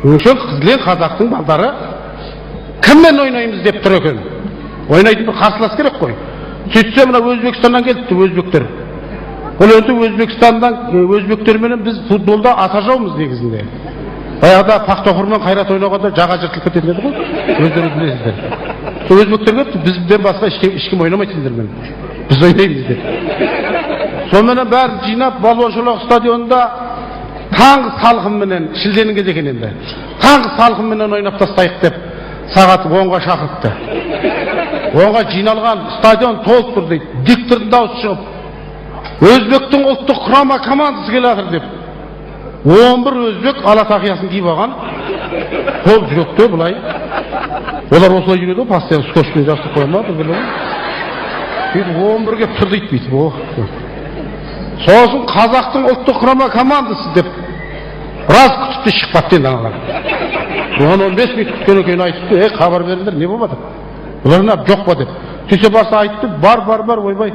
Өңшең кілең қазақтың балдары кіммен ойнаймыз деп тұр екен. Ойнайтын бір қарсылас керек қой. Сөйтсе мына Өзбекстаннан келіпті өзбектер. Ол енді Өзбекстаннан өзбектерменен біз футболда ата жаумыз негізінде. Баяғыда Пахтақор мен Қайрат ойнағанда жаға жыртылып кететін еді ғой, өздеріңіз білесіздер. Сол өзбектер келіпті, бізден басқа ешкім ойнамайды сендермен, біз ойнаймыз деп. Сонымен бәрін жинап Балуан Шолақ стадионында таңғы салқынменен, шілденің кезі екен енді, таңғы салқынменен ойнап тастайық деп сағат 10-ға шақырыпты. 10-ға жиналған стадион толып тұр дейді. Диктордың дауысы шығып, өзбектің ұлттық құрама командасы келе жатыр деп. 11 өзбек ала тақиясын киіп алған, қол жүректе былай. Олар осылай жүреді ғой, постоянно скотчпен жабыстырып қоя ма, бір бірлерін. Сөйтіп 11 келіп тұр дейді бүйтіп. Ох. Сосын қазақтың ұлттық құрама командасы деп біраз күтіп те шықпапты енді аналар. 10-15 минут күткен екен, айтыпты, ей, хабар беріңдер, не болып жатыр? Бұлар не жоқ па деп. Сөйтсе барса айтты, бар, бар, бар, ойбай.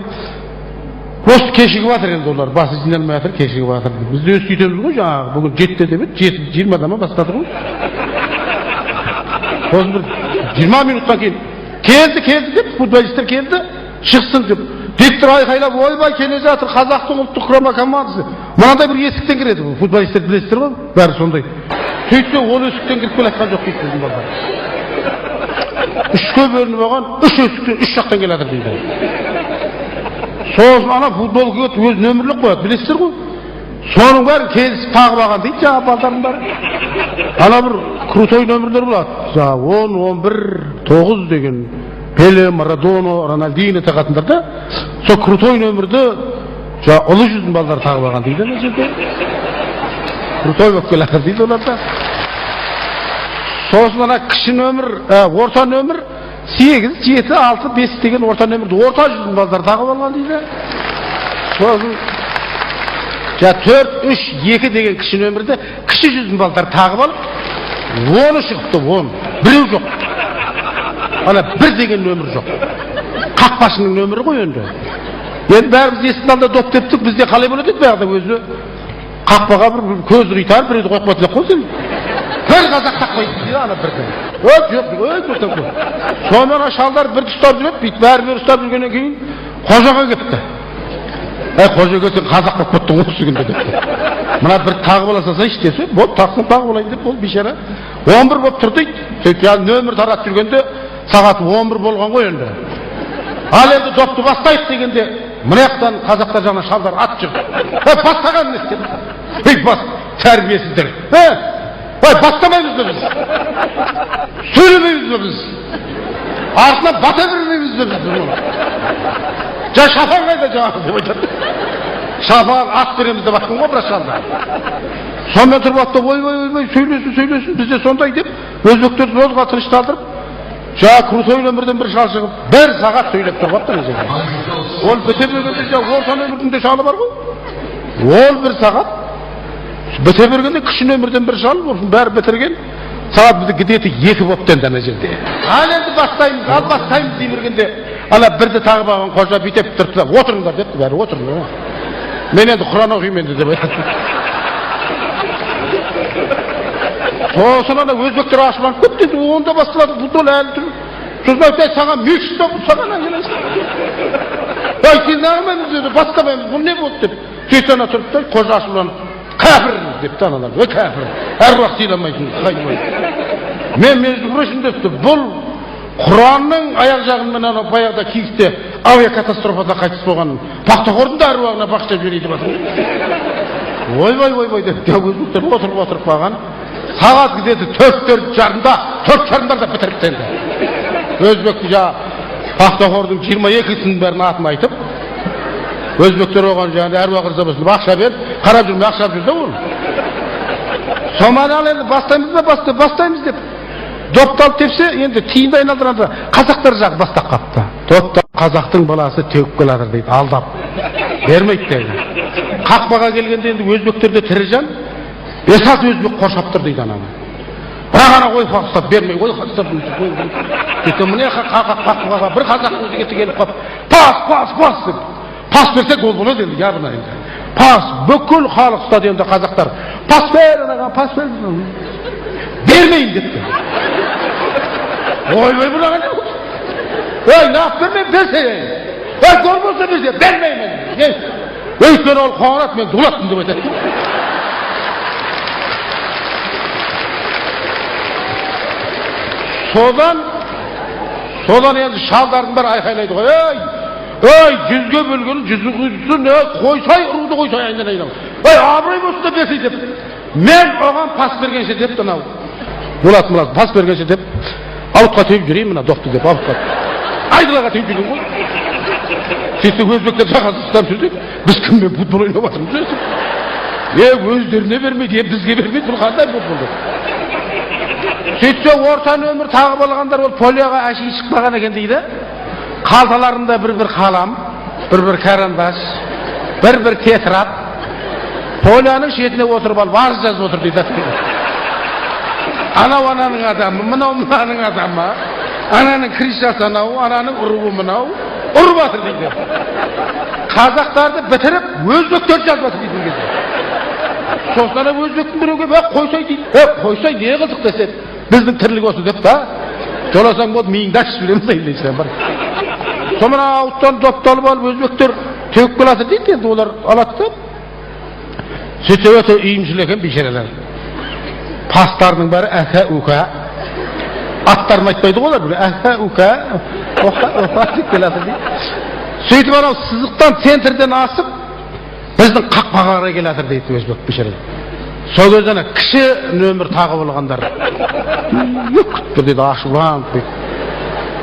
Просто кешігіп жатыр енді олар, басы жиналмай жатыр, кешігіп жатыр. Біз де сөйтеміз ғой, жаңағы бүгін 7-де деп еді, 7:20-да ма бастады ғой. Сосын бір 20 минуттан кейін келді, келді деп футболисттер келді, шықсын деп. Диктор айқайлап, ойбай, келе жатыр қазақтың ұлттық құрама командасы. Мынандай бір есіктен кіреді бұл, футболисттер білесіздер ғой, бәрі сондай. Сөйтсе ол есіктен кіріп келе жатқан жоқ дейді біздің балалар. Үшке бөлініп алған, үш есіктен үш жақтан келе жатыр дейді. Сосын ана футбол киеді, өз нөмірлеп қояды, білесіздер ғой. Соның бәрін келісіп тағып алған дейді жаңағы балдардың бәрі. Ана бір крутой нөмірлер болады, жаңағы 10, 11, 9 деген Пеле, Марадона, Рональдино тағатындар да, сол крутой нөмірді жаңағы ұлы жүздің балдары тағып алған дейді ана жерде. Крутой болып келе жатыр дейді олар да. Сосын ана кіші нөмір, орта нөмір 8, 7, 6, 5 деген орта нөмірді орта жүздің балдары тағып алған дейді. Сосын 4, 3, 2 деген кіші нөмірді кіші жүздің балдары тағып алып, 10-ы шығыпты, 10. Біреу жоқ. Ана 1 деген нөмір жоқ. Қақпашының нөмірі ғой енді. Енді бәріміз есіктің алдында доп тептік, бізде қалай болады еді баяғыда өзі. Қақпаға бір көзі қитар, біреуді қойып қоятын еді қой сен. Бір қазақ тақпайды дейді ана бірді. Өй, жоқ, өй, жоқ, жоқ. Сонымен ана шалдар бірді ұстап жүреді, бүйтіп бәрі бері ұстап жүргеннен кейін қожаға кетті. Әй, қожаға сен қазақ болып кеттің ғой осы күнде депті. Мына бір тағып ала салсайшы десе, болды, тақсам тағып алайын деп, ол бейшара 11 болып тұр дейді. Сөйтіп жаңағы нөмір таратып жүргенде сағат 11 болған ғой енді. Ал енді допты бастайық дегенде мына жақтан қазақтар жағынан шалдар ат шығып, ей, бастаған не істеп? Ей, бас, тәрбиесіздер. Ей, ой, бастамаймыз ба біз? Сөйлемейміз ба біз? Артынан бата бермейміз бе біз? Жа, шапан қайда жаңағы деп айтады. Шапан ат береміз деп айтқан ғой біраз шалдар. Сонымен тұрып алды, ойбай, ойбай, сөйлесін, сөйлесін, бізде сондай деп өзбектерді жолға тынышталдырып, жаңа крутой нөмірден бір шал шығып, бір сағат сөйлеп тұрып алыпты ана жерде. Ол біте бергенде жаңа орта нөмірдің де шалы бар ғой. Ол бір сағат біте бергенде кіші нөмірден бір шал, бәрі бітірген. Сағат бізді где-то 2 болыпты енді ана жерде. Ал енді бастаймыз, ал бастаймыз дей бергенде ана бірді тағып алған қожа бүйтіп тұрды да, отырыңдар депті, бәрі отырыңдар. Мен енді Құран оқимын енді деп айтады. Сосын ана өзбектер ашуланып кетті енді, онда басталады футбол әлі тұр. Сосын айтты, саған мешіт та бұл саған әңгімелесін. Ай, сен неғылмаймыз деді, бастамаймыз, бұл не болды деп. Сөйтсе ана тұрды да, қожа ашуланып, кәпір депті аналар. Ой, кәпір, әруақ сыйламайтын, қайтпайды. Мен, между прочим, депті, бұл Құранның аяқ жағымен ана баяғыда Киевте авиакатастрофада қайтыс болған Пахтақордың да әруағына бағыштап жіберейін деп жатыр. Ойбай, ойбай деп өзбектер отырып отырып қалған. Сағат где-то төрт жарымда, төрт жарымдарда бітіріпті енді. Өзбекті жаңа Пахтақордың 22-сінің бәрін атын айтып, өзбектер оған жаңағы әруақ ырза болсын деп ақша беріп, қарап жүрмей ақша алып жүр да ол. Сонымен ал енді бастаймыз ба, бастаймыз деп. Допты алып тепсе, енді тиынды айналдырады, қазақтар жағы бастап қапты. Допты қазақтың баласы теуіп келе жатыр дейді, алдап. Бермейді дейді. Қақпаға келгенде енді өзбектерде тірі жан, 5-6 өзбек қоршап тұр дейді ананы. Бірақ ана ойпақ ұстап бермей, ойпақ ұстап, сөйтсе, міне қақпаға бір қазақтың жігіті келіп қалып, пас, пас, пас деп. Пас берсе гол болады енді, явно енді. Пас, бүкіл халық стадионда қазақтар. Пас бер анаға, пас бер. Бермеймін депті. Ойбай, мынаған ей, неғып бермеймін, берсе, ей, гол болса берсе, бермеймін. Өйткені ол Қоңырат, мен Дулатпын деп айтады. Содан енді шалдардың бәрі айқайлайды ғой. Ей, ей, 100-ге бөлген 100-і құйсын, ей, қойсай, ұруды қойсай, айналайын. Ей, абырой болсын да берсей деп. Мен оған пас бергенше депті анау. Дулат мына пас бергенше деп, аутқа теуіп жүрейін мына допты деп, аутқа. Айдалаға теуіп жүрген ғой. Сөйтсе өзбектер жағасын ұстап жүр дейді. Біз кіммен футбол ойнап жатырмыз? Е, өздеріне бермейді, е, бізге бермейді, бұл қандай футбол деп. Сөйтсе орта нөмір тағып алғандар ол поляға әшейін шықпаған екен дейді. Қалталарында бір-бір қалам, бір-бір карандаш, бір-бір тетрад. Поляның шетіне отырып алып арыз жазып отыр дейді. Анау ананың адамы, мынау мынаның адамы, ананың крышасы анау, ананың ұруы мынау, ұрып жатыр дейді. Қазақтарды бітіріп, өзбектер жазып жатыр дейді кезде. Сосын ана өзбектің біреуге қойсай дейді. Қойсай не қылдық десе, біздің тірлік осы деп та. Жоласаң болды, миыңды ашып жібереміз дейді. Сонымен ауыттан допты алып алып өзбектер теуіп келатыр дейді. Енді олар алады да. Сөйтсе өте ұйымшыл екен бейшаралар. Пастарының бәрі әка ука. Аттарын айтпайды ғой олар, әка ука, оха оха деп келатыр дейді. Сөйтіп анау сызықтан центрден асып біздің қақпаға қарай келатыр дейді өзбек бейшаралар. Сол кезде ана кіші нөмір тағып алғандар күтіп дейді, ашуланып дейді.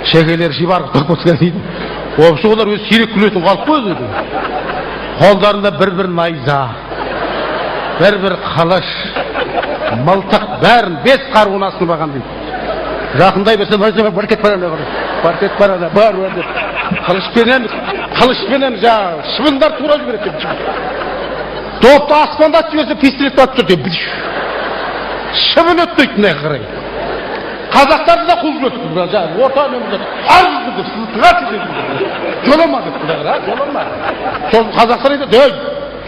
Шекелері шибарқып отырған дейді. Вообще олар өзі сирек күлетін халық қой өзі. Қолдарында бір-бір найза, бір-бір қылыш, мылтық, бәрін 5 қаруын асынып алған дейді. Жақындай берсе найзамен бар кет бар, бар кет бар, бар бар деп. Қылышпенен жаңағы шыбындар тура жібереді деп. Допты аспандатып жіберсе пистолет атып тұр деп. Шыбын өтпейді мына қарай. Қазақтарды да қуып жіберді. Жаңағы орта нөмірде арыз деп сызықтыға деп. Жолама деп мына қарай, жолама. Сосын қазақтар айтады, ей,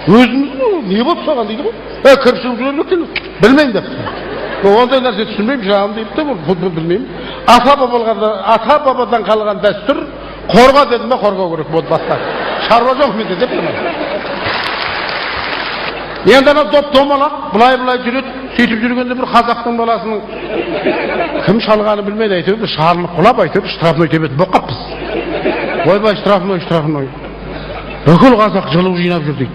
өзіміз не болып соған дейді ғой. Е, кіріп шығып жүре береді, білмеймін деп. Ондай нәрсе түсінбеймін, жағым дейді де, бұл білмеймін. Ата бабадан қалған дәстүр, қорға дедім бе, қорғау керек болды баста. Шаруа жоқ менде деп. Енді ана доп домалақ, былай-былай жүреді, сөйтіп жүргенде бір қазақтың баласының кім шалғанын білмейді, әйтеуір бір шалынып құлап, әйтеуір штрафной тебетін болып қаппыз. Ойбай, штрафной, штрафной. Бүкіл қазақ жылу жинап жүр дейді.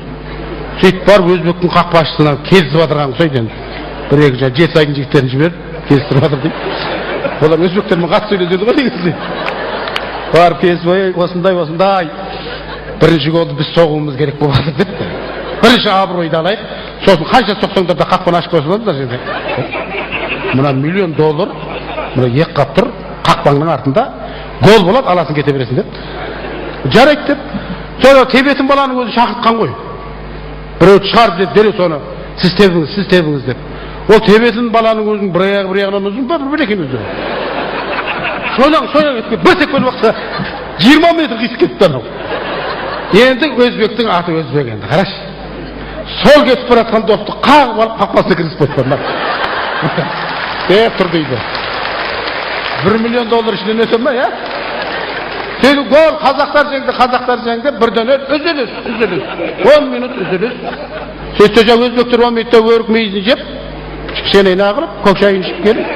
Сөйтіп барып өзбектің қақпашысына кездесіп жатырған ұқсайды енді. Бір екі жа Жетісайдың жігіттерін жіберіп кездестіріп жатыр дейді. Олар өзбектермен қатты сөйлеседі ғой негізі. Барып кездесіп, ой, осындай, осындай. Бірінші голды біз соғуымыз керек болып жатыр деп. Бірінші абыройды алайық, сосын қанша соқсаңдар да қақпаны ашып қойсаңдар жерде. Мына $1 миллион, мына екі қап тұр, қақпаңның артында гол болады, аласың кете бересің деп. Жарайды деп. Соны тебетін баланың өзі шақыртқан ғой. Біреу шығарып деп, дереу соны сіз тебіңіз, сіз тебіңіз деп. Ол тебетін баланың өзінің бір аяғы бір аяғынан ұзын ба, бір екен өзі. Сояң етіп, бір тепкен уақытта 20 метр қисып кетті анау. Енді өзбектің аты өзбек енді, қарашы. Сол кетіп бара жатқан допты қағып алып қақпасына кіргізіп қойды. Деп тұр дейді. $1 миллион ішінен өте ме, иә? Сөйтіп гол, қазақтар жеңді, қазақтар жеңді, бірден үзіліс, үзіліс. 10 минут үзіліс. Сөйтсе жаңа өзбектер 10 минутта өрік мейізін жеп, кішкене қылып, көк шайын ішіп келіп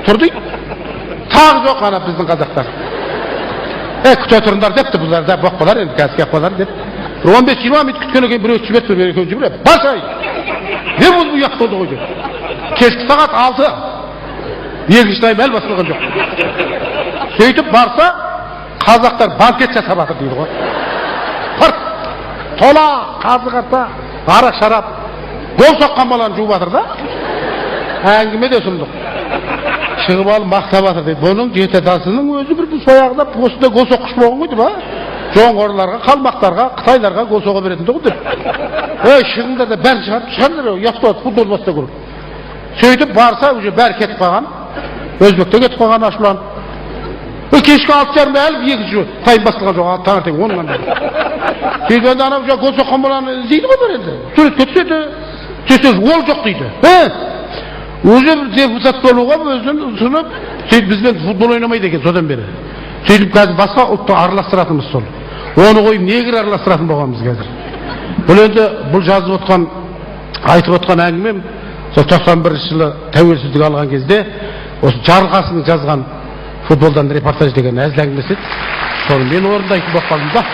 тұр дейді. Тағы жоқ ана біздің қазақтар. Күте тұрыңдар депті, бұлар да боқ болар енді, қазір келіп қалар деп. Бір 15-20 минут күткен екен, біреу жіберді, бір екеуін жібереді. Басай! Не болды, ұят болды ғой деп. Кешкі сағат 6. Екінші тайм әлі басталған жоқ. Сөйтіп барса, қазақтар банкет жасап жатыр дейді ғой. Пырт, тола, қазы қарта, арақ шарап, гол соққан баланы жуып жатыр да. Әңгіме де сұмдық. Шығып алып мақтап жатыр дейді. Бұның жеті атасының өзі бір сояғында осындай гол соққыш болған ғой деп, а? Жоңғарларға, қалмақтарға, қытайларға гол соға беретін тұғын деп. Ей, шығыңдар да бәрін шығарып, шығарыңдар, ұят болады, футбол баста көріп. Сөйтіп барса, уже бәрі кетіп қалған. Өзбек те кетіп қалған ашуланып. Кешкі 6:30-да әлі екінші тайм басталған жоқ, таңертең 10-нан бері. Сөйтіп енді анау гол соққан баланы іздейді ғой бәрі енді. Суретке түседі. Түссе ол жоқ дейді. Өзі бір депутат болуға өзін ұсынып, сөйтіп бізбен футбол ойнамайды екен содан бері. Сөйтіп қазір басқа ұлтты араластыратынымыз сол. Оны қойып негр араластыратын болғанбыз қазір. Бұл енді бұл жазып отқан, айтып отқан әңгімем сол 91 жылы тәуелсіздік алған кезде осы Жарылқасынның жазған «Футболдан репортаж» деген әзіл әңгімесі еді. Соны мен орындайтын болып қалдым да.